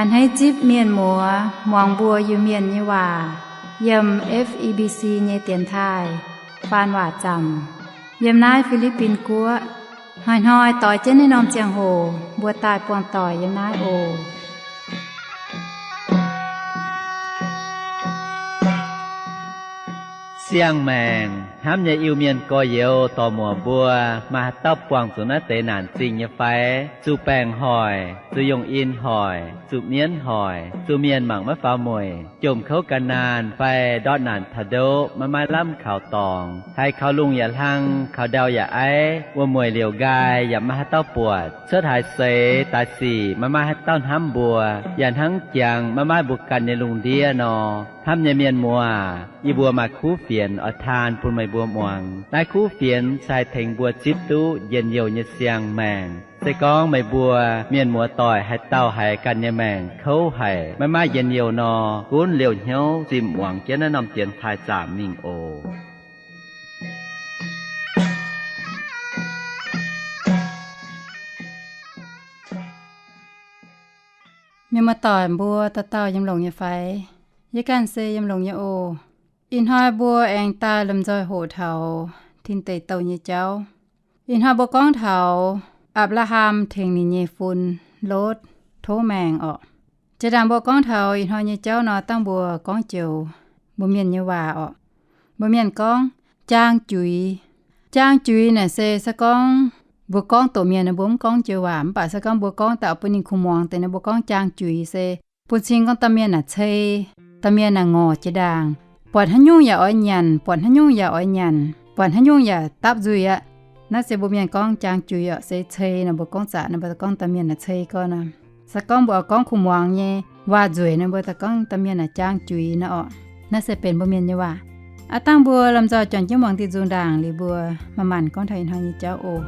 A'hneiv zipv mienh muoz muangx mbuo Iu-Mienh nyei waac yiem F E B C nyei dienx taaih faan waac zaamc yiem naaiv Fi^li^bin Guoqv. Hnoi-hnoi doix jienv naaiv norm ziangh hoc mbuo daaih buangh doic yiem naaiv oc. Siang-maengc hnamv nyei Iu-Mienh gorx-youz dorc-muoc mbuo, maaih haaix dauh buangh zuqc naaiv deix naanc zingh nyei fai? Zuqc baengc hoic, zuqc yungh in hoic, zuqc mienv hoic, zuqc mienh mangc maiv faaux mueic, jomc kouv gan naanh fai ndortv naanc taux ndoqv maiv maaih lamh kaux dorngx, haiz kaux lungh yaac hlang, kaux ndau yaac aiv, wuom-mueic liouc nqaai yaac maiv maaih haaix dauh buatc, cuotv haaix seix daaih sic maiv maaih haaix dauh hnamv mbuo, yaac hnangv jangx maiv maaih mbuo ganh nyei lungh ndiev nor. Hnamv nyei mienh muoz, yie mbuo maaih kuv fienx oix taan bun meih mbuo muangx. Naaiv kuv fienx se haih tengx mbuo zipv duqv njien-youh nyei siang-maengc. Se gorngv meih mbuo mienh muoz doic haaix dauh haiz ganh nyei maengc kouv haic, maiv maaih njien-youh nor, gunv liouh hnyouv zimh muangx jienv naaiv norm dienx taaih zaamc mingh oc. Mienh muoz doic mbuo dauh dauh yiem longx nyei fai? Yie ganh se yiem longx nyei oc. Ih hnoi mbuo aengx daaih lomh nzoih hoqc taux tin deic douh nyei jauv. Ih hnoi mbuo gorngv taux Apc^laa^ham tengx ninh nyei fun, Lotv, tov maengc orqc. Jiex ndaangc mbuo gorngv taux ih hnoi nyei jauv nor, dangh mbuo gorngv joux mbuo mienh nyei waac orqc. Mbuo mienh gorngv jaang juix. Jaang juix naaic se, se gorngv mbuo gorngv doqc mienh nor, mbuo mv gorngv joux waac, mv baac se gorngv mbuo gorngv daaih bun ninh kungx muangx deix nor, mbuo gorngv jaang juix se bun cing gorngv domh mienh naaic cei, domh mienh naaic ngorc jiex ndaangc, buatc haaix nyungc yaac oix nyanc, buatc haaix nyungc yaac oix nyanc, buatc haaix nyungc yaac dapv nzuih aqv. Naaiv se mbuo mienh gorngv jaang juix orqc, se cei nor, mbuo gorngv zaqc nor, mbuo gorngv domh mienh naaic cei gorn nor. Se gorngv mbuo oix gorngv kungx muangx nyei waac-nzueic nor, mbuo daaih gorngv domh mienh naaic jaang juix nor orqc. Naaiv se benx mbuo mienh nyei waac. Aav dangh mbuo lomh nzoih juangc jienv muangx diuh nzung ndaangc liuz, mbuo manc-manc gorngv taux ih hnoi nyei jauv oc.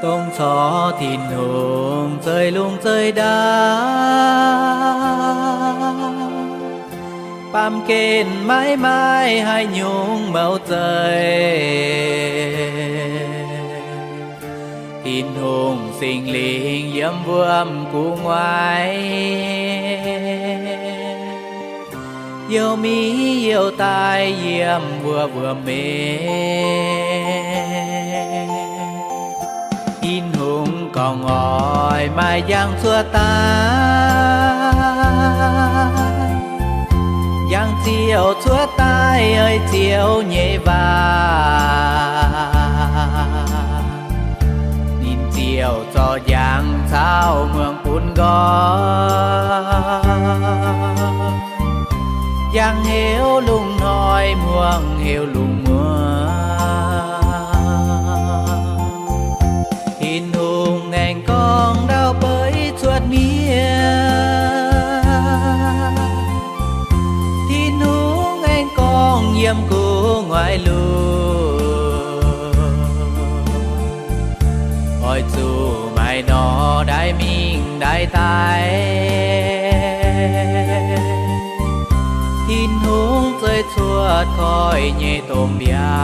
Dongh corc Tin-Hungh zeiv lungh zeiv ndau, baamh gen maiv maaih haaix nyungc mouc zeiv. Tin-Hungh Singx Lingh yiem wuom gu'nguaaic, youh mi youh daaih yiem wuov wuom-mienh. Tin-Hungh gorngv oix maaih njang cuotv daaih, njang ziouc cuotv daaih oix Ziouv nyei waac. Ninh ziouc zorc njang caux muangx bun nqoi, njang heuc lungh hnoi, muangx heuc lungh muonz. Tin-Hungh aengx gorngv ndau beiv cuotv mienh, Tin-Hungh aengx gorngv yiem gu'nguaaic lungh, oix zuqc maaih nor ndaix mingh ndaix daaih. Tin-Hungh zeiv cuotv koiv nyei domh mbiaauc,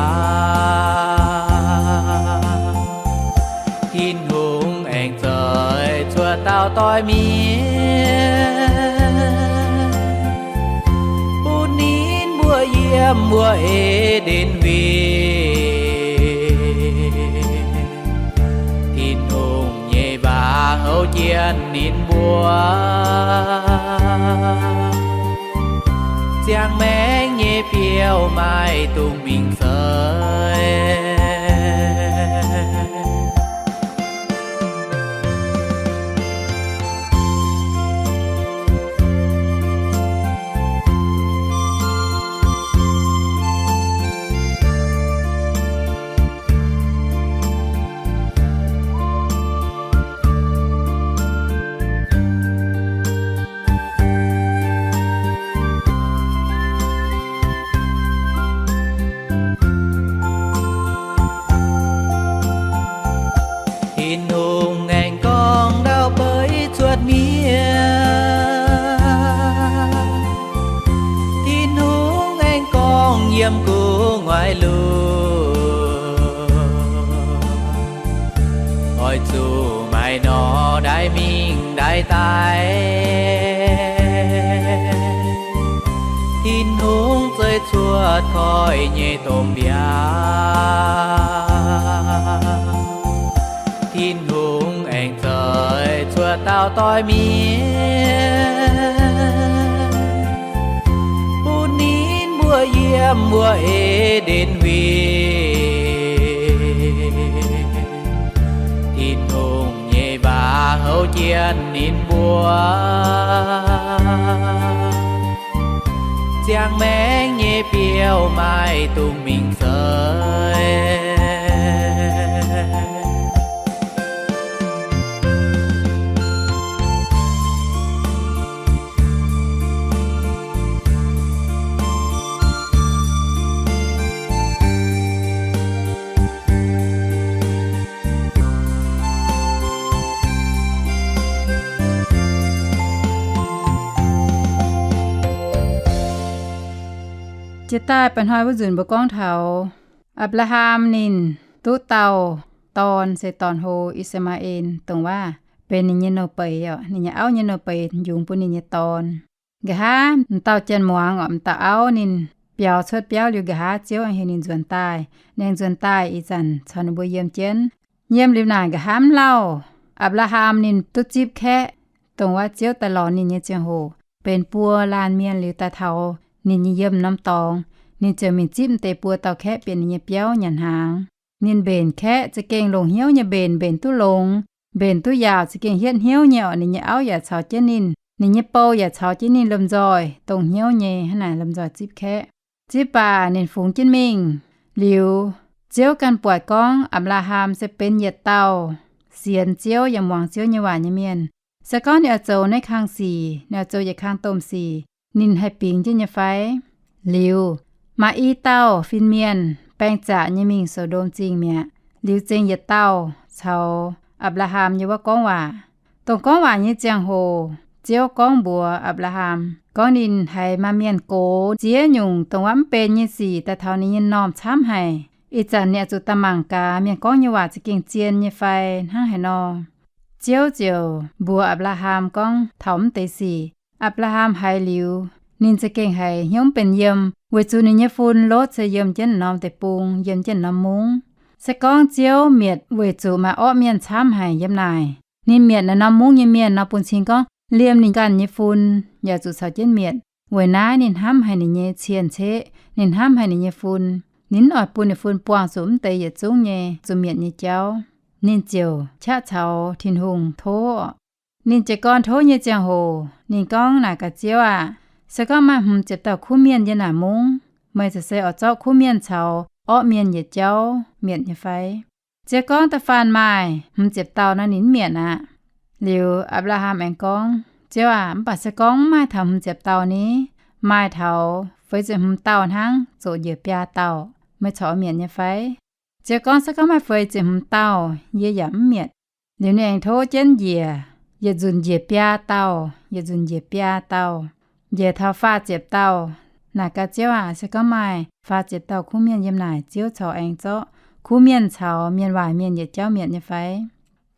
Tin-Hungh aengx zeiv cuotv dauh doix mienh, bun ninh mbuo yiem wuov E^den Huingx. Tin-Hungh nyei waac houv jienv ninh mbuo, ziangh maengc nyei biouv maaih dungz mingh seix. mienh. Tin-Hungh aengx gorngv yiem gu'nguaaic lungh, oix zuqc maaih norm ndaix mingh ndaix daaih. Tin-Hungh zeix cuotv koiv nyei domh mbiaauc. Tin-Hungh aengx zeix cuotv dauh doix mienh, bun ninh mbuo yiem wuov E^nden Huingx. Tin-Hungh nyei waac houv jienv ninh mbuo, ziangh maengc nyei biouv maaih dungz mingh seix. Jiex daaih mba'hnoi wuov nzunc mbuo gorngv taux Apc^laa^ham ninh duqv dauh dorn se dorn-hlo, I^saa^maa^en, dongh waac benx ninh nyei nouh beiz oc, ninh nyei auv nyei nouh beiz yungz bun ninh nyei dorn. Nqa'haav m'dauh janx-muangz oc, m'dauh auv ninh biaux cuotv biauv liuz nqa'haav Ziouv aengx heuc ninh nzuonx daaih. Ninh aengx nzuonx daaih ih zanc caux ninh mbuo yiem jienv. Yiem liuz naaic nqa'haav mv lauh, Apc^laa^ham ninh duqv zipv kaeqv, dongh waac Ziouv daaih lorz ninh nyei ziangh hoc benx buo laanh mienh liuz daaih taux ninh nyei yiem norm dorngx, ninh ziouc mingh zipv m'deix buo dauh kaeqv bieqc ninh nyei biauv nyanc hnaangx. Ninh mbenc kaeqv za'gengh longc hnyouv nyei mbenc, mbenc duqv longx, mbenc duqv yaauc, za'gengh hietv hnyouv nyei oc. Ninh nyei auv yaac caux jienv ninh, ninh nyei bou yaac caux jienv ninh lomh nzoih dongh hnyouv nyei hnangv naaic lomh nzoih zipv kaeqv. Zipv baac ninh fungx jienv mingh liuz, Ziouv ganh buatc gorngv Apc^laa^ham se benx yietc dauh sienx Ziouv yaac muangx Ziouv nyei waac nyei mienh. Se gorngv ninh oix zoux naaiv kang sic, ninh oix zoux yietc kang domh sic, ninh haih bingx jienv nyei fai? Liuz, maaih i dauh fin-mienh baeng zaqc nyei mingh So^ndom Zingh mi'aqv. Liuz zengx yietc dauh caux Apc^laa^ham nyei wuov gorngv waac. Dongh gorngv waac nyei ziangh hoc, Ziouv gorngv mbuox Apc^laa^ham gorngv ninh haiz maaih mienh gox ziex nyungc dongh waac mv benx nyei sic daaih taux ninh nyei m'normh camv haic. Ih zanc ninh oix zuqc daaih mangc gaax mienh gorngv nyei waac za'gengh zien nyei fai hnangv haaix nor. Ziouv ziouc mbuox Apc^laa^ham gorngv taux mv deix sic. Apc^laa^ham haiz liuz, ninh za'gengh haiz hnyouv mv benx yiem, weic zuqc ninh nyei fun, Lotv, se yiem jienv norm deic-bung, yiem jienv norm mungv. Se gorngv Ziouv mietc weic zuqc maaih orqv mienh camv haic yiem naaic, ninh mietc naaiv norm mungv nyei mienh nor bun cing gorngv liemh ninh ganh nyei fun yaac zuqc caux jienv mietc. Weic naaiv ninh hnamv haic ninh nyei cien-ceqv, ninh hnamv haic ninh nyei fun. Ninh mv oix bun ninh fun buangh zuqc mv deix yietc zungv nyei zuqc mietc nyei jauv. Ninh ziouc qaqv caux Tin-Hungh tov. Ninh jiez gorn tov nyei ziangh hoc, ninh gorngv naaic gaax, Ziouv aah! Se gorngv maaih hmz ziepc dauh kuv mienh yiem naaic mungv, meih ziouc se oix zorqv kuv mienh caux orqv mienh yietc jauv mietc nyei fai? Ziouv gorngv, Da'faanh maaih hmz ziepc dauh nor, ninh mv mietc aqv. Liuz Apc^laa^ham aengx gorngv, Ziouv aah! Mv baac se gorngv mv maaih taux hmz ziepc dauh ni, maaih taux feix ziepc hmz dauh hnangv, zoqc njiec biaa dauh, meih corc oix mietc nyei fai? Ziouv gorngv, Se gorngv maaih feix ziepc hmz dauh, yie yaac mv mietc. Liuz ninh aengx tov jienv njiec, yietc nzunc njiec biaa dauh, yietc nzunc njiec biaa dauh, njiec taux faah ziepc dauh. Naaic gaax, Ziouv aah! Se gorngv maaih faah ziepc dauh kuv mienh yiem naaic, Ziouv corc aengx zorqv kuv mienh caux mienh waaic mienh yietc jauv mietc nyei fai?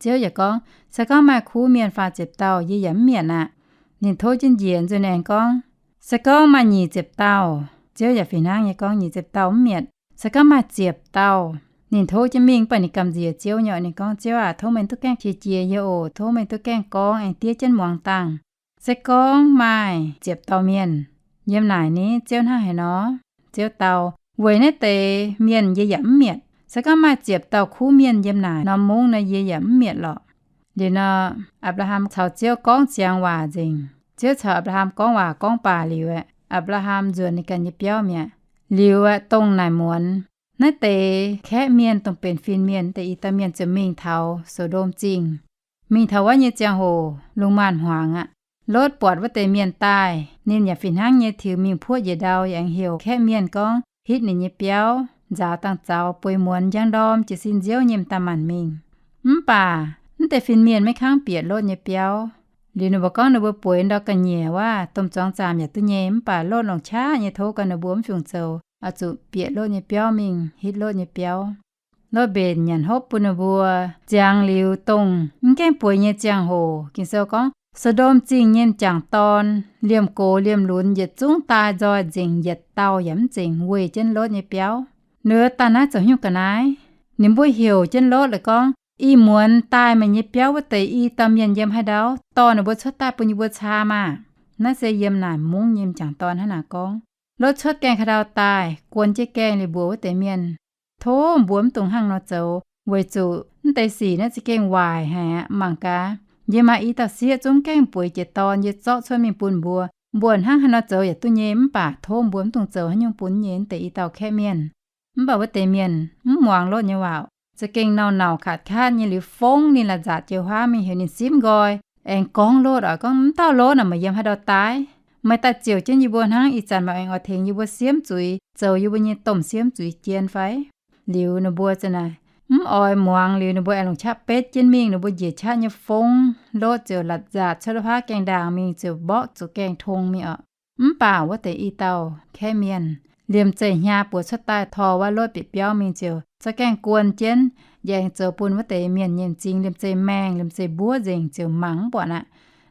Ziouv yaac gorngv, Se gorngv maaih kuv mienh faah ziepc dauh, yie yaac mv mietc aqv. Ninh tov jienv njiec, nzunc ninh aengx gorngv, Se gorngv maaih nyic ziepc dauh. Ziouv yaac fih hnangv nyei gorngv, Nyic ziepc dauh mv mietc. Se gorngv maaih ziepc dauh. Ninh tov jienv mingh, mv baac ninh gamh nziex Ziouv nyei. Ninh gorngv, Ziouv aah! Tov meih duqv gaengh qiex jiez yie oc. Tov meih duqv gaengh gorngv aengx diev jienv muangx dangh. Se gorngv maaih ziepc dauh mienh yiem naaic ni, Ziouv hnangv haaix nor? Ziouv dau, Weic naaiv deix mienh yie yaac mv mietc. Se gorngv maaih ziepc dauh kuv mienh yiem naaic norm mungv nor, yie yaac mv mietc lorqc. Liuz nor, Apc^laa^ham caux Ziouv gorngv ziangx waac nzengc. Ziouv caux Apc^laa^ham gorngv waac gorngv baac liuz aeqv, Apc^laa^ham nzuonx ninh ganh nyei biauv mi'aqv. Liuz aeqv, dongh naaic muonz naaiv deix kaeqv mienh, dongh benx fin-mienh deix i dauh mienh ziouc mingh taux So^ndom Zingh. Mingh taux wuov nyei ziangh hoc lungh maanz-hmuangx aqv. Lotv buatc wuov deix mienh daaih, ninh yaac fih hnangv nyei tiux mingh puoqv njiec ndau, yaac aengx heuc kaeqv mienh gorngv hitv ninh nyei biauv, nzaaux dangh zaux bueix muonz njang ndorm jiez sin nziouv nyei m'daaih maanc mingh. Mv baac mv deix fin-mienh maiv kangv bieqc Lotv nyei biauv. Liuz ninh mbuo gorngv ninh mbuo bueix ndau ga'nyiec wuov, domh zuangx zaamc yaac duqv nyei, mv baac lotv longc qaqv nyei tov gau ninh mbuo mv fungc zoux, oix zuqc bieqc lotv nyei biauv mingh hitv lotv nyei biauv. Lotv mbenc nyanc hopv bun ninh mbuo. Ziangx liuz dongh mv gaengh bueix nyei ziangh hoc, Ging-Sou gorngv So^ndom Zingh nyei m'jangc dorn liemh gox liemh lunx yietc zungv daaih nzoih nzengc, yietc dauh yaac mv nzengc, weic jienv Lotv nyei biauv. Ninh daaih naaiv zoux haaix nyungc ga'naaiv? Ninh mbuo heuc jienv Lotv la'gorngv, I muonz daaih meih nyei biauv wuov deix i dauh mienh yiem haaix ndau? Dorh ninh mbuo cuotv daaih bun yie mbuo caa maah! Naaiv se yiem naaic mungv nyei m'jangc dorn hnangv naaic gorngv. Lotv cuotv gaengh ka'ndau daaih, guon jienv gaengh liuz mbuox wuov deix mienh, Tov mbuo mv dungx hnangv nor zoux, weic zuqc mv deix sic naaiv za'gengh waaic haic aqv. Mangc gaax, yie maaih i dauh sieqv zungv gaengh bueix jiex dorn, yie zorqv cuotv mingh bun mbuo. Mbuo hnangv haaix nor zoux yaac duqv nyei, mv baac tov mbuo mv dungx zoux haaix nyungc bun nyei mv deix i dauh kaeqv mienh. Mv baac wuov deix mienh mv muangx Lotv nyei waac, za'gengh nauc-nauc katv-katv nyei liuz fongv ninh la'nzaatc jiex huaav mingh heuc ninh simv nqoi, aengx gorngv Lotv oc, gorngv, Mv dauh Lotv naaic meih yiem haaix ndau daaih? Meih daaih ziouc jienv yie mbuo hnangv ih zanc meih aengx oix tengx yie mbuo siemv zuiz, zoux yie mbuo nyei domh siemv zuiz jien fai? Liuz ninh mbuo za'naaic mv oix muangx. Liuz ninh mbuo aengx longc qaqv betv jienv mingh, ninh mbuo njiec qaqv nyei fongv, Lotv ziouc la'nzaatc cuotv huaav gaengh ndaangc mingh, ziouc mborqv zuqc gaengh tong mingh oc. Mv baac wuov deix i dauh kaeqv mienh liemh zeih hnyar buoz cuotv daaih tor wuov Lotv bieqc biauv mingh ziouc za'gengh guon jienv, yaac aengx zoux bun wuov deix mienh nyei m'zing liemh zeih maengh, liemh zeih mbuov nzengc, ziouc mangc mv buatc aqv.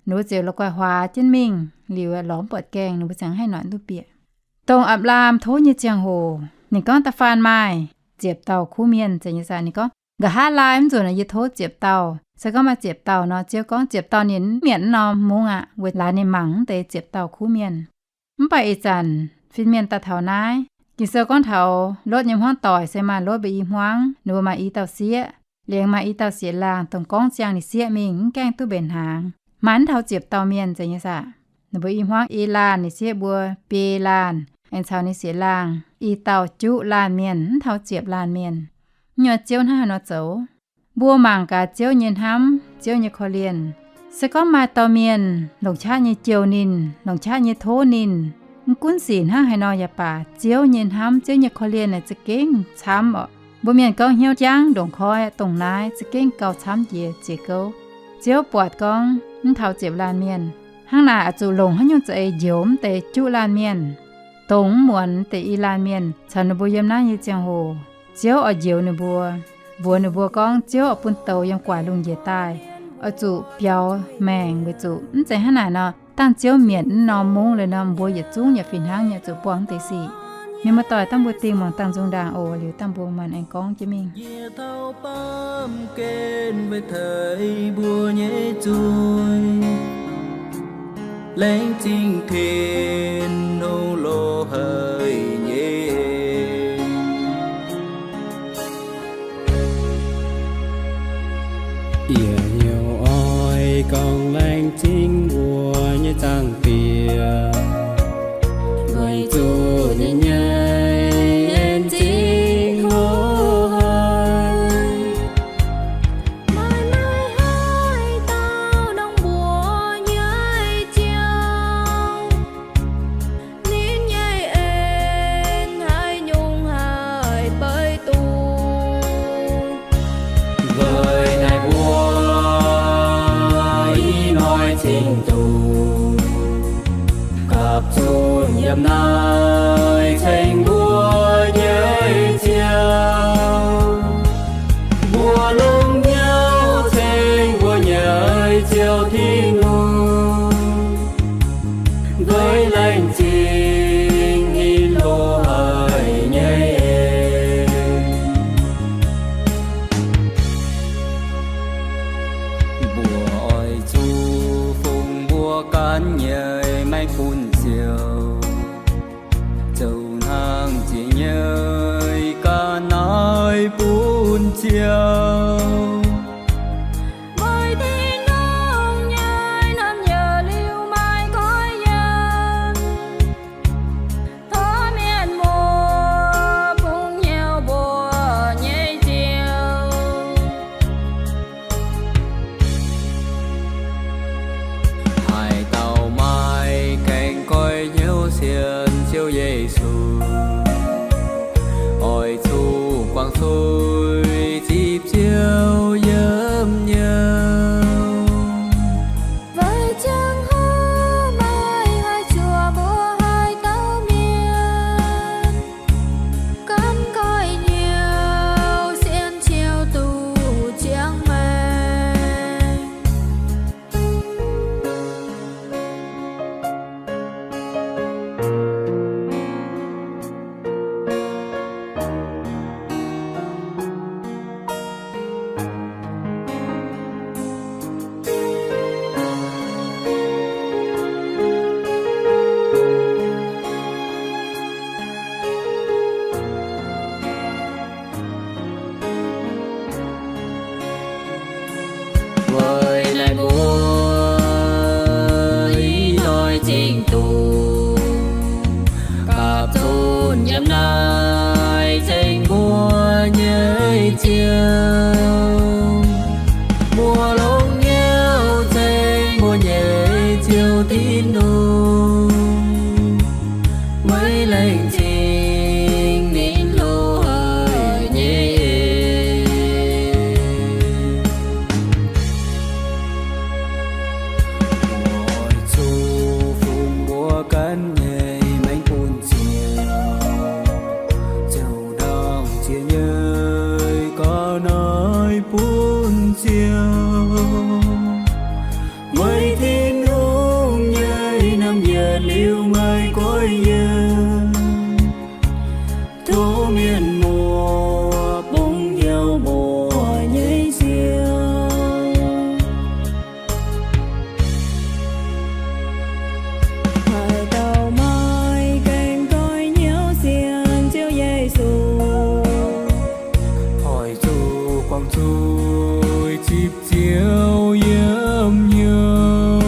Ninh mbuo ziouc la'guaih huaax jienv mingh, liuz lorz mv buatc gaengh, ninh mbuo ziouc haih noic duqv bieqc. Dongh Apc^laam tov nyei ziangh hoc, ninh gorngv da'faanh maaih ziepc dauh kuv mienh, zeiz nyei saah? Ninh gorngv, Nqa'haav laai mv nzunc yie tov ziepc dauh. Se gorngv maaih ziepc dauh nor, Ziouv gorngv ziepc dauh ninh mv mietc mv norm mungv aqv, weic laaix ninh mangc mv deix ziepc dauh kuv mienh. Mv baac ih zanc fin-mienh daaih taux naaiv, Ging-Sou gorngv taux Lotv nyei hmuangv doic se maaih Lotv mbuo i hmuangv, ninh mbuo maaih i dauh sieqv, liengx maaih i dauh sieqv-laangh, dongh gorngv ziangh ninh sieqv mingh mv gaengh duqv mbenc hnaangx. Maaih mv taux ziepc dauh mienh, zeiz nyei saah? Ninh mbuo i hmuangv i laanh, ninh sieqv mbuo biei laanh, aengx caux ninh sieqv-laangh i dauh juqv laanh mienh, mv taux ziepc laanh mienh. Nyuoz Ziouv hnangv haaix nor zoux? Mbuo mangc gaax Ziouv nyei hnamv, Ziouv nyei korv-lienh. Se gorngv maaih dauh mienh longc qaqv nyei jouh ninh, longc qaqv nyei tov ninh, mv gunv sic hnangv haaix nor yaac baac, Ziouv nyei hnamv, Ziouv nyei korv-lienh naaic za'gengh camv oc. Mbuo mienh gorngv hnyouv jangv ndongc koiv, dongh naaiv za'gengh gauh camv jiex ziex gouv. Ziouv buatc gorngv mv taux ziepc laanh mienh, hnangv naaic oix zuqc longc haaix nyungc za'eix njoux mv deix juqv laanh mienh, dongh mv muonz deix i laanh mienh caux ninh mbuo yiem naaiv nyei ziangh hoc. Ziouv oix njoux ninh mbuo, mbuox ninh mbuo gorngv Ziouv oix bun douz yiem guaax lungh njiec daaih, oix zuqc biaux maengc weic zuqc mv zeiz hnangv naaic nor, dangh Ziouv mietc mv norm mungv liuz nor, mbuo yietc zungv yaac fih hnangv nyei zuqc buangh mv deix sic. Mienh muoz-doic, dangh mbuo dingh muangx dangh nzung ndaangc oc. Liuz dangh mbuo maanc aengx gorngv jienv mingh. Yie taux baamh gen weic teix mbuo nyei zuiz, laengz zingh Tin-Hungh loz-haic nyei. Yie hnyouv oix gorngv laengz zingh mbuo nyei Zaangc Diex, weic zuqc ninh nyei en zingh hlo haic. Maaih maaih haaix dauh dongh mbuo nyei Ziouv, ninh nyei en haaix nyungc haih beiv duqv? Weic naaiv mbuo i hnoi cingx zuqc gapv zunc yiem naaiv ceng mbuo nyei Ziouv. Mbuo longc hnyouv ceng mbuo nyei Ziouv Tin-Hungh, weic laengz zingh ninh loz-haic nyei en. Mbuo oix zuqc fungx mbuo ganh nyei maengc bun Ziouv, zoux hnangv ziex nyei ga'naaiv bun Ziouv. Weic Tin-Hungh nyei naamh nyouz liuz maaih koiv yiem, tov mienh muoz bungx hnyouv mbuo nyei Ziouv. Haaix dauh maaih gaengh goiv hnyouv Tin-Hungh, meih laengz zingh ninh loz-haic nyei eix. Oix zuqc fungx mbuo ganh nyei maengc bun ziangx, ziouc ndongc ziex nyei ga'naaiv bun ziangx. Meih Tin-Hungh nyei naamh yietc liuz meih goiv yiem, tov mienh muoz bungx hnyouv muoz nyei siou. Haaix dauh maaih gaengh goiv hnyouv sienx Ziouv Yesu, oix zuqc guangc zuiz zipv Ziouv yiem hnyouv.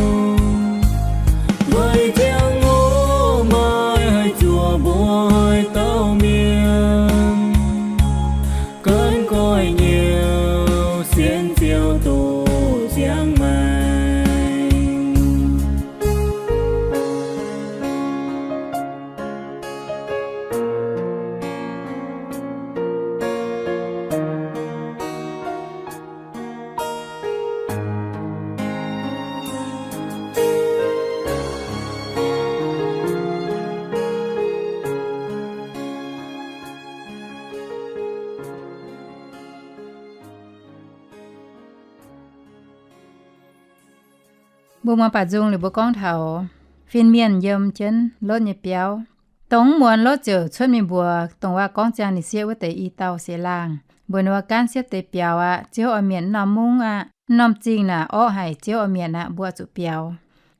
Meih ziangh hoc maaih haih zuoqc mbuo haaix dauh mienh gaengh goiv hnyouv sienx Ziouv duqv ziangh maengc. Mbuo muangx baac nzung liuz mbuo gorngv taux fin-mienh yiem jienv Lotv nyei biauv. Dongh mv muonz Lotv ziouc cuotv mingh mbuox dongh waac gorngv ziangh ninh sieqv wuov deix i dauh seix laangh, mbuox ninh mbuo, Gaanv siepv deix biaux aqv. Ziouv oix mietc norm mungv aqv. Norm zingh naaic orqv haic, Ziouv oix mietc aqv, mbuo zuqc biaux.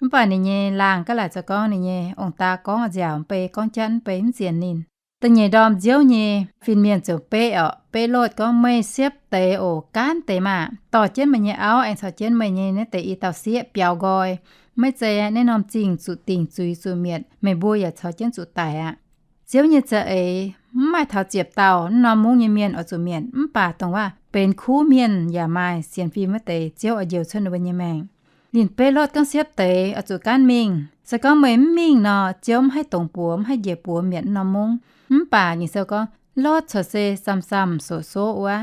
Mv baac ninh nyei laangh gaav laaic zoux gorngv ninh nyei ong-daa gorngv nziaauc mv bei, gorngv jatv mv bei, mv sienx ninh. Da'nyeic ndorm nziouv nyei fin-mienh ziouc beqv orqc, beqv Lotv gorngv, Meih siepv deix oc, gaanv deix maah! Dorh jienv meih nyei auv aengx caux jienv meih nyei naaiv deix i dauh sieqv biaux nqoi. Maiv zeiz aqv, naaiv norm zingh zuqc dingc zuiz zuqc mietc, meih mbuo yaac caux jienv zuqc daic aqv. Ziouv nyei za'eix mv maaih taux ziepc dauh norm mungv nyei mienh oix zuqc mietc, mv baac dongh waac benx kuv mienh yaac maaih sienx fim wuov deix, Ziouv oix njoux cuotv ninh mbuo nyei maengc. Ninh beqv Lotv gorngv siepv deix oix zuqc gaanv mingh. Se gorngv meih mv mingh nor, Ziouv mv haih dongz buoz, mv haih njiec buoz mietc norm mungv. Mv baac Ging-Sou gorngv, Lotv corc se samh-samh soqc soqv wuov.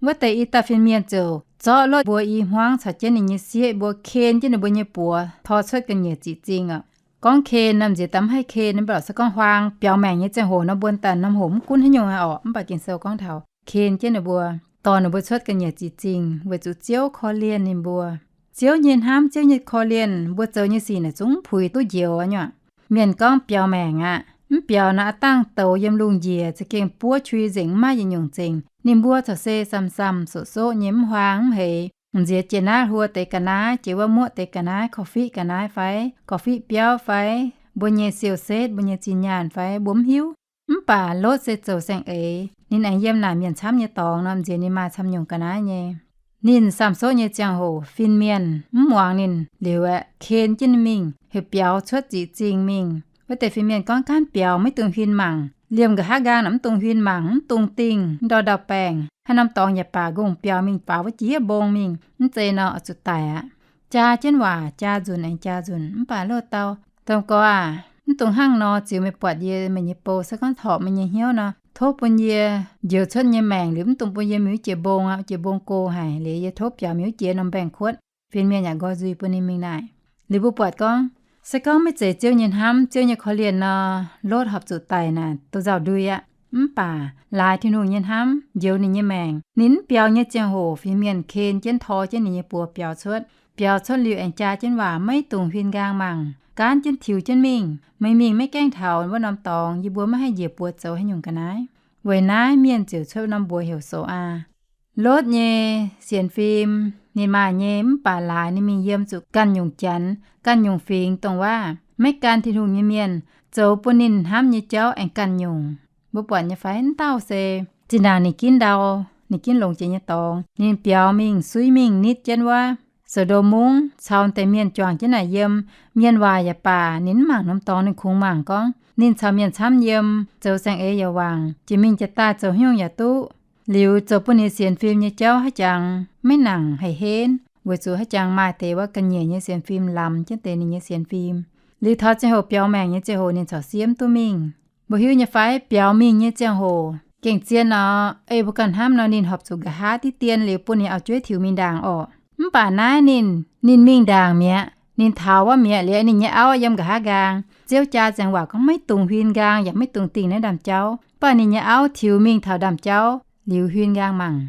Wuov deix i dauh fin-mienh ziouc zorqv Lotv mbuo i hmuangv caux jienv ninh nyei sieqv mbuo ken jienv ninh mbuo nyei buoz tor cuotv ga'nyiec ziqc zingh orqc. Gorngv ken nor, m'nziex daaih mv haih ken, mv baac se gorngv huaang biaux maengc nyei ziangh hoc nor, mbuo daaih norm hoc mv gunv haaix nyungc orqc. Mv baac Ging-Sou gorngv taux ken jienv ninh mbuo, dorh ninh mbuo cuotv ga'nyiec ziqc zingh weic zuqc Ziouv korv-lienh ninh mbuo. Ziouv nyei hnamv, Ziouv nyei korv-lienh, mbuo zoux nyei sic naaic zungv mv puix duqv njoux nyei. Mienh gorngv biaux maengc aqv. Mv biaux nor, aav dangh douz yiem lungh njiec, za'gengh buov qui nzengc, mv maaih yietc nyungc zengc. Ninh mbuo corc se samh-samh soqc soqv nyei, mv huaang mv heix. M'nziex jiex naaiv hluo deix ga'naaiv, jiex wuov muoqv deix ga'naaiv, korv-fiqv ga'naaiv fai korv-fiqv biauv fai mbuo nyei siou setv, mbuo nyei zinh nyaanh fai mbuo mv hiuv. Mv baac Lotv se zoux saeng-eix. Ninh aengx yiem naaic mienh camv nyei dorngx nor, m'nziex ninh maaih camv nyungc ga'naaiv nyei. Ninh samh soqv nyei ziangh hoc fin-mienh mv muangx ninh liuz aeqv, ken jienv ninh mingh, heuc biaux cuotv ziqc zingh mingh. Wuov deix fin-mienh gorngv, Gaanv biaux maiv dungx huin mangc. Liemh nqa'haav nqaang naaic mv dungx huin mangc, mv dungx dingh ndau ndau-baengh. Haaix norm dorngx yaac baac, nqongh biaux mingh faaux wuov jiex mbong mingh, mv zeiz nor oix zuqc daic aqv. Jaa jienv waac, jaa nzunc aengx jaa nzunc. Mv baac Lotv dau, Domh gorx aac, mv dungx hnangv nor ziux meih buatc yie meih nyei bou. Se gorngv horpc meih nyei hnyouv nor, tov bun yie njoux cuotv nyei maengc liuz mv dungx bun yie mingh wuov jiex mbong aqv. Wuov jiex mbong go haic, liuz yie tov biaux mingh wuov jiex norm mbaengx-kuotv. Fin-mienh yaac nqoi nzuih bun ninh mingh naaic. Liuz mbuo buatc gorngv, se gorngv maiv zeiz Ziouv nyei hnamv, Ziouv nyei korv-lienh nor, Lotv horpc zuqc daic naaic duqv nzauh ndui aqv. Mv baac laaix Tin-Hungh nyei hnamv njoux ninh nyei maengc. Ninh mv biaux nyei ziangh hoc fin-mienh ken jienv tor jienv ninh nyei buoz biaux cuotv. Biaux cuotv liuz aengx jaa jienv waac, maiv dungx huin nqaang mangc, gaanv jienv tiux jienv mingh. Meih mingh maiv gaengh taux wuov norm dorngx, yie mbuo maiv haih njiec buoz zoux haaix nyungc ga'naaiv. Weic naaiv mienh ziouc cuotv norm mbuox heuc Sou^aa. Lotv nyei sienx fim ninh maaih nyei, mv baac laaix ninh mingh yiem zuqc ganh nyungc janx, ganh nyungc fingx, dongh waac maiv gan Tin-Hungh nyei mienh, zoux bun ninh hnamv nyei jauv aengx ganh nyungc. Mbuo buatc nyei fai? Mv dauh se zinh ndaangc ninh ginv ndau, ninh ginv longx jiex nyei dorngx, ninh biaux mingh, suiv mingh, nitv jienv wuov So^ndom Mungv caux deix mienh juangc jienv naaic yiem. Mienh waaic yaac baac, ninh mv mangc norm dorngx. Ninh kungx mangc gorngv ninh caux mienh camv yiem, zoux saeng-eix yaac wangc, jiex mingh jiex daaih zoux haaix nyungc yaac duqv. Liuz zoux bun ninh sienx fim nyei jauv haiz jangx, maiv nangc haih henv. weic zuqc haaix jangx maaih deix wuov ga'nyiec nyei sienx fim lamz jienv deix ninh nyei sienx fim. Liuz taux ziangh hoc biaux maengc nyei ziangh hoc ninh corc siev mv duqv mingh. Mbuo hiuv nyei fai biaux mingh nyei ziangh hoc gengh zien nor, ei mbuo ganh hnamv nor ninh horpc zuqc nqa'haav diqv dien liuz bun ninh auv-jueiv tiux mingh ndaangc orqc. Mv baac naaiv ninh, ninh mingh ndaangc mi'aqv. Ninh taux wuov mi'aqv liuz ninh nyei auv yiem nqa'haav nqaang. Ziouv jaa ziangh waac gorngv maiv dungx huin nqaang yaac maiv dungx dingh naaiv ndaamv-jauv. Mv baac ninh nyei auv tiux mingh taux ndaamv-jauv liuz huin nqaang mangc.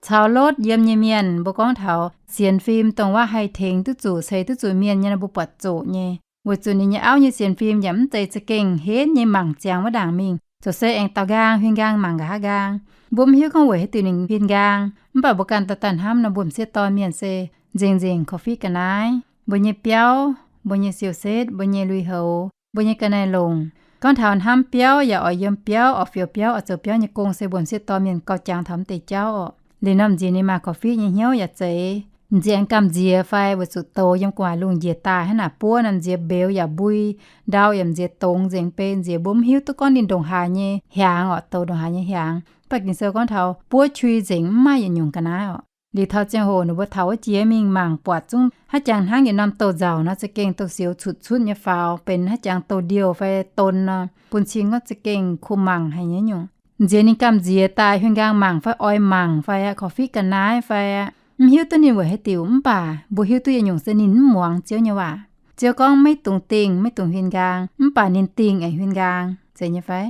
Caux Lotv yiem nyei mienh mbuo gorngv taux sienx fim dongh wuov haih tengx duqv zuqc ceix duqv zuqc mienh nyei nor mbuo buatc zoqc nyei. Weic zuqc ninh nyei auv nyei sienx fim yaac mv zeiz za'gengh henv nyei mangc ziangx wuov ndaangc mingh. Zoux se aengx daaux nqaang huin nqaang mangc nqa'haav nqaang. Mbuo mv hiuv gorngv weic haaix diuc ninh huin nqaang, mv baac mbuo ganh daaih daaih hnamv nor mbuo m'sieqv dorn mienh se nzengc nzengc korv-fiqv ga'naaiv. Mbuo nyei biauv, mbuo nyei siou-setv, mbuo nyei lui-houx, mbuo nyei ga'naaiv-longc. Gorngv taux hnamv biauv yaac oix yiem biauv, oix fioux biauv, oix zoux biauv nyei gong se mbuo m'sieqv dorn mienh gauh jangx taux mv deix jauv orqc. Liuz norm nziex ninh maaih korv-fiqv nyei hnyouv yaac zeiz. Nziex aengx gamh nziex fai weic zuqc douz yiem gu'nguaaic lungh njiec daaih hnangv naaic buov norm nziex mbeux yaac mbui, ndau yaac nziex dongz nzengc bei nziex mbuo mv hiuv duqv gorngv ninh ndongc haaix nyei hiaangx orqc, douz ndongc haaix nyei hiaangx. Mv baac Ging-Sou gorngv taux buov qui nzengc mv maaih yietc nyungc ga'naaiv orqc. Liuz taux ziangh hoc ninh mbuo taux wuov jiex mingh mangc buatc zungv haaix jangx hnangv yietc norm douz-nzauc nor za'gengh douz-sioux cuotv cuotv nyei faaux, benx haaix jangx douz-ndiouh fai don nor, bun cing gorngv za'gengh kuh mangc haic nyei nyungc. Nziex ninh gamh nziex daaih huin nqaang mangc fai oix mangc fai aqv, korv-fiqv ga'naaiv fai aqv, mv hiuv duqv ninh weic haaix diuc, mv baac mbuo hiuv duqv yietc nyungc se ninh mv muangx Ziouv nyei waac. Ziouv gorngv maiv dungx dingh, maiv dungx huin nqaang, mv baac ninh dingh aengx huin nqaang, zeiz nyei fai?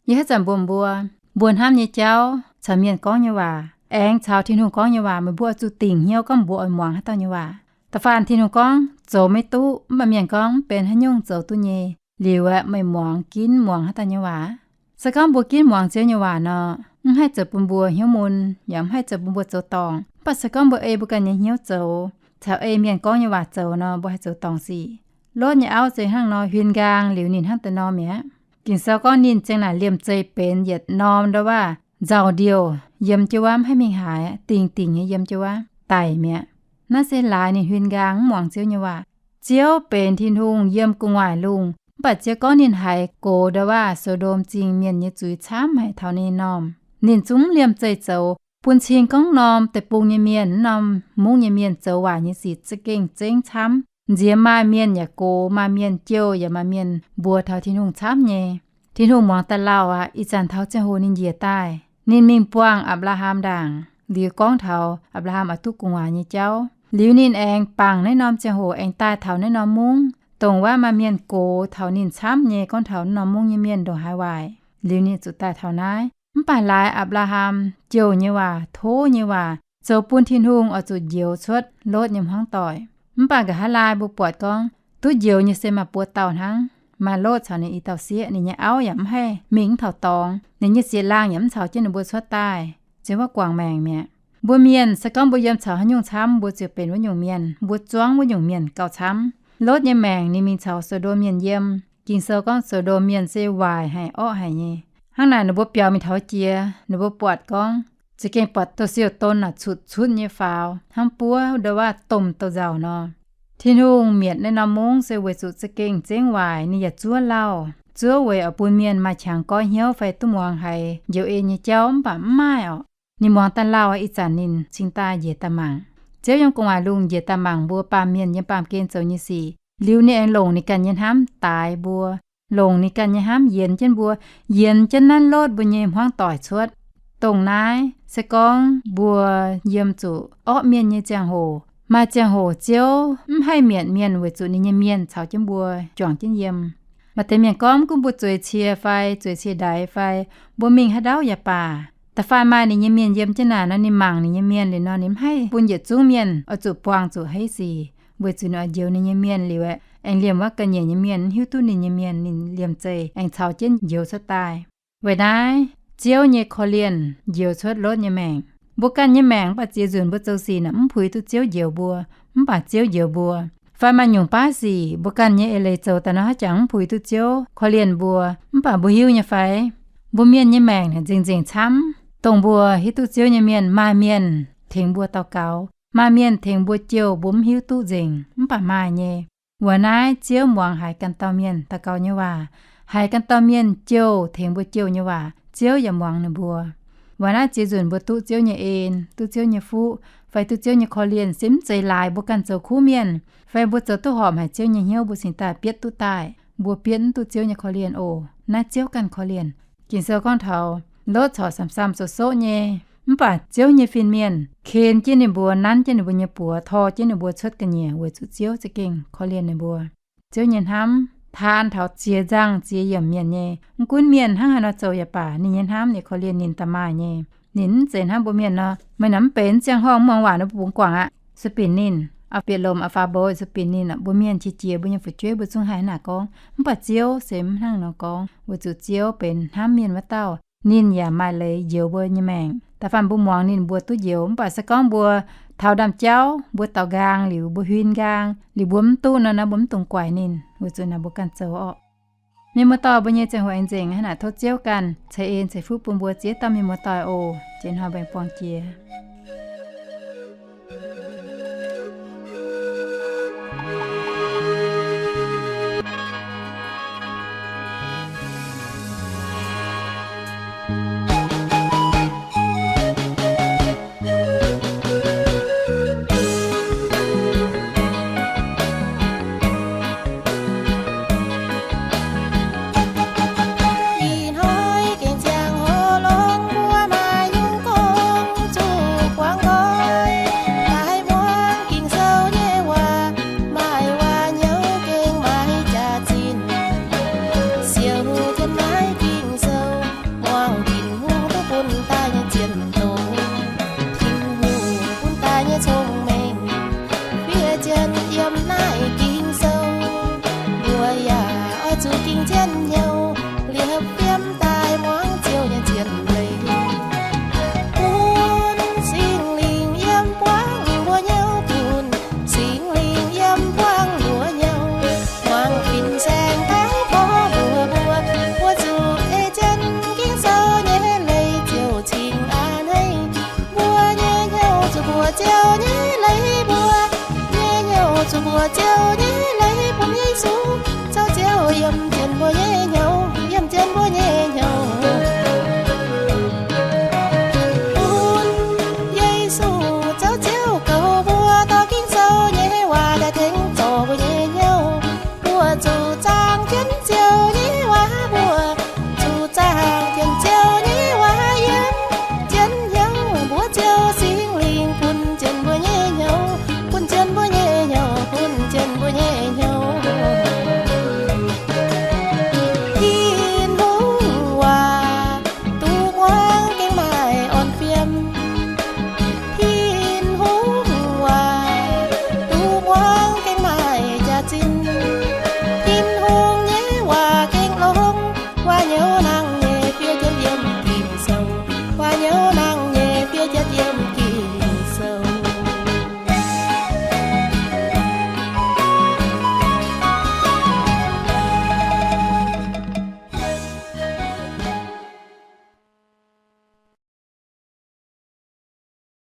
Yie haaix zanc mbuox mbuo, mbuo hnamv nyei jauv caux mienh gorngv nyei waac aengx caux Tin-Hungh gorngv nyei waac, meih mbuo oix zuqc dingc hnyouv gorngv mbuo oix muangx haaix dauh nyei waac. Da'faanh Tin-Hungh gorngv zoux maiv duqv, mv baac mienh gorngv mv benx haaix nyungc zoux duqv nyei. Liuz aeqv, meih muangx, ginv muangx haaix dauh nyei waac? Se gorngv mbuo ginv muangx Ziouv nyei waac nor, mv haih zoux bun mbuo hnyouv mun, yaac mv haih zoux bun mbuo zoux dorngc. Mv baac se gorngv mbuo ei mbuo ganh nyei hnyouv zoux, caux ei mienh gorngv nyei waac zoux nor, mbuo haih zoux dorngc sic. Lotv nyei auv se hnangv nor huin nqaang liuz ninh hnangv deix norm mi'aqv. Ging-Sou gorngv ninh ziang naaic liemh zeih benx yietc norm ndo waav nzauh ndiouh yiem jienv wuov, mv haih mingh haaix, dingc dingc nyei yiem jienv wuov, daic mi'aqv. Naaiv se laaix ninh huin nqaang mv muangx Ziouv nyei waac. Ziouv benx Tin-Hungh yiem gu'nguaaic lungh, mv baac Ziouv gorngv ninh haiz gox ndo waav So^ndom Zingh mienh nyei zuiz camv haic taux ninh norm. Ninh zungv mv liemh zeih zoux, bun cing gorngv norm deic-bung nyei mienh, norm mungv nyei mienh zoux waaic nyei sic za'gengh zengv camv. Nziex maaih mienh yaac gox, maaih mienh jouh, yaac maaih mienh mbuox taux Tin-Hungh camv nyei. Tin-Hungh muangx daaih lauh aqv. Ih zanc taux ziangh hoc ninh njiec daaih, ninh mingh buangh Apc^laa^ham ndaangc, liuz gorngv taux Apc^laa^ham oix duqv gu'nguaaz nyei jauv. Liuz ninh aengx bangc naaiv norm ziangh hoc aengx daaih taux naaiv norm mungv, dongh wuov maaih mienh gox taux ninh camv nyei, gorngv taux naaiv norm mungv nyei mienh ndongc haaix waaic. Liuz ninh zuqc daaih taux naaiv. Mv baac laaix Apc^laa^ham jouh nyei waac, tov nyei waac, zoux bun Tin-Hungh oix zuqc njoux cuotv Lotv nyei hmuangv doic. Mv baac nqa'haav laai mbuo buatc gorngv duqv njoux nyei se maaih buo dauh hnangv. Maaih Lotv caux ninh i dauh sieqv, ninh nyei auv yaac mv haih mingh mv taux dorngx, ninh nyei sieqv-laangh yaac mv caux jienv ninh mbuo cuotv daaih, ziouc wuov guangc maengc mi'aqv. Mbuo mienh se gorngv mbuo yiem caux haaix nyungc camv, mbuo ziouc benx wuov nyungc mienh, mbuo zuangv wuov nyungc mienh gauh camv. Lotv nyei maengc ninh mingh caux So^ndom mienh yiem. Ging-Sou gorngv So^ndom mienh se waaic haic, orqv haic nyei. Hnangv naaic ninh mbuo biaux mingh taux jiex, ninh mbuo buatc gorngv za'gengh buatc douz-sioux don naaic cutv cutv nyei faaux hnangv buov ndo waav domh douz-nzauc nor. Tin-Hungh mietc naaiv norm mungv se weic zuqc za'gengh zengv waaic, ninh yaac zuov lauh, zuov weic oix bun mienh maaih qangx goiv hnyouv fai duqv muangx haiz njoux en nyei jauv, mv baac mv maaih orqc. Ninh muangx daaih lauh, ih zanc ninh cingx daaih njiec daaih mangc. Ziouv yiem gu'nguaaic lungh njiec daaih mangc mbuo baamh mienh yiem baamh gen zoux nyei sic. Liuz ninh aengx longc ninh ganh nyei hnamv daix mbuo, longc ninh ganh nyei hnamv yienx jienv mbuo, yienx jienv naaiv Lotv mbuo nyei hmuangv doic cuotv. Dongh naaiv se gorngv mbuo yiem zuqc orqv mienh nyei ziangh hoc, maaih ziangh hoc Ziouv mv haih mietc mienh weic zuqc ninh nyei mienh caux jienv mbuo juangc jienv yiem. Maaih deix mienh gorngv, mv gunv mbuo zueiz cie fai zueiz cie ndaix fai mbuo mingh haaix ndau yaac baac, da'faanh maaih ninh nyei mienh yiem jienv naaic nor, ninh mangc ninh nyei mienh liuz nor, ninh mv haih bun yietc zungv mienh oix zuqc buangh zuqc heiv sic, weic zuqc ninh oix njoux ninh nyei mienh liuz aeqv, aengx liemh wuov ga'nyiec nyei mienh mv hiuv duqv ninh nyei mienh, ninh liemh zeih aengx caux jienv njoux cuotv daaih. Weic naaiv, Ziouv nyei korv-lienh njoux cuotv Lotv nyei maengc. Mbuo ganh nyei maengc mv baac ziex nzunc mbuo zoux sic naaic mv puix duqv Ziouv njoux mbuo, mv baac Ziouv njoux mbuo. Fai maaih nyungc baav sic mbuo ganh nyei eix leiz zoux daaih nor haaix jangx mv puix duqv Ziouv korv-lienh mbuo, mv baac mbuo hiuv nyei fai? Mbuo mienh nyei maengc naaic nzengc nzengc camv. Dongh mbuo hiuv duqv Ziouv nyei mienh, maaih mienh tengx mbuo daux gaux, maaih mienh tengx mbuo jouh, mbuo mv hiuv duqv nzengc, mv baac maaih nyei. Weic naaiv Ziouv muangx haiz ganh dauh mienh daux gaux nyei waac, haiz ganh dauh mienh jouh tengx mbuo jouh nyei waac, Ziouv yaac muangx ninh mbuo. Weic naaiv ziex nzunc mbuo duqv Ziouv nyei en, duqv Ziouv nyei fuqv, fai duqv Ziouv nyei korv-lienh, se mv zeiz laaix mbuo ganh zoux kuv mienh, fai mbuo zoux duqv horpc haic Ziouv nyei hnyouv mbuo cingx daaih bietv duqv daaih. Mbuo bietv mv duqv Ziouv nyei korv-lienh oc. Naaiv Ziouv ganh korv-lienh. Ging-Sou gorngv taux Lotv corc samx-samx soqv-soqv nyei, mv baac Ziouv nyei fin-mienh ken jienv ninh mbuo, nanv jienv ninh mbuo nyei buoz, tor jienv ninh mbuo cuotv ga'nyiec weic zuqc Ziouv za'gengh korv-lienh ninh mbuo. Ziouv nyei hnamv taan taux ziex nzangh ziex yiemc mienh nyei. Mv gunv mienh hnangv haaix nor zoux yaac baac, ninh nyei hnamv ninh korv-lienh ninh da'maaih nyei. Ninh mv zeiz hnamv mbuo mienh nor, meih naaic mv benx ziangh horngh mv muangx waac nor mbuo bungx guangc aqv. Sueih binc ninh, aa, bieqc lomc aa faa mbo, sueih binc ninh, mbuo mienh qiex jiez mbuo nyei fu'jueiv mbuo zungv haih hnangv naaic gorngv. Mv baac Ziouv se mv hnangv nor gorngv, weic zuqc Ziouv benx hnamv mienh wuov dauh. Ninh yaac maaih leiz njoux mbuo nyei maengc. Da'faanh mbuo muangx ninh mbuo duqv njoux, mv baac se gorngv mbuo taux ndaamv-jauv, mbuo daux nqaang liuz, mbuo huin nqaang liuz, mbuo mv duqv nor, naaiv mbuo mv dungx guaix ninh, weic zuqc naaic mbuo ganh zoux orqc. Mienh muoz-doic, mbuo nyei ziangh hoc aengx nzengc, hnangv naaic tov Ziouv ganh ceix en ceix fuqv bun mbuo ziex dauh mienh muoz-doic oc. Jiex hnoi mbuo aengx buangh jiex. Ih hnoi gengh ziangh hoc longx, mbuo maaih nyungc gong zuqc guangc nqoi. Daaih muangx Ging-Sou nyei waac, maaih waac-nyouv gengh maaih jaax-zinh. Siou jienv naaiv Ging-Sou, muangx Tin-Hungh duqv bun daaih nyei zien doz. Tin-Hungh bun daaih nyei cong-mengh fiev jienv yiem naaiv Ging-Sou. Mbuo yaac oix zuqc ging jienv hnyouv liepc fiem daaih muangx Ziouv nyei zien leiz. Bun Singx Lingh yiem buangv mbuo hnyouv, bun Singx Lingh yiem buangv mbuo hnyouv. Muangx fin-saeng taux porv mbuox mbuo, mbuo zuqc ei jienv Ging-Sou nyei leiz ziouc cingx a'hneiv. Mbuo nyei hnyouv zuqc mbuoqc Ziouv nyei leiz, mbuo nyei hnyouv zuqc mbuoqc Ziouv nyei leiz, bun Yesu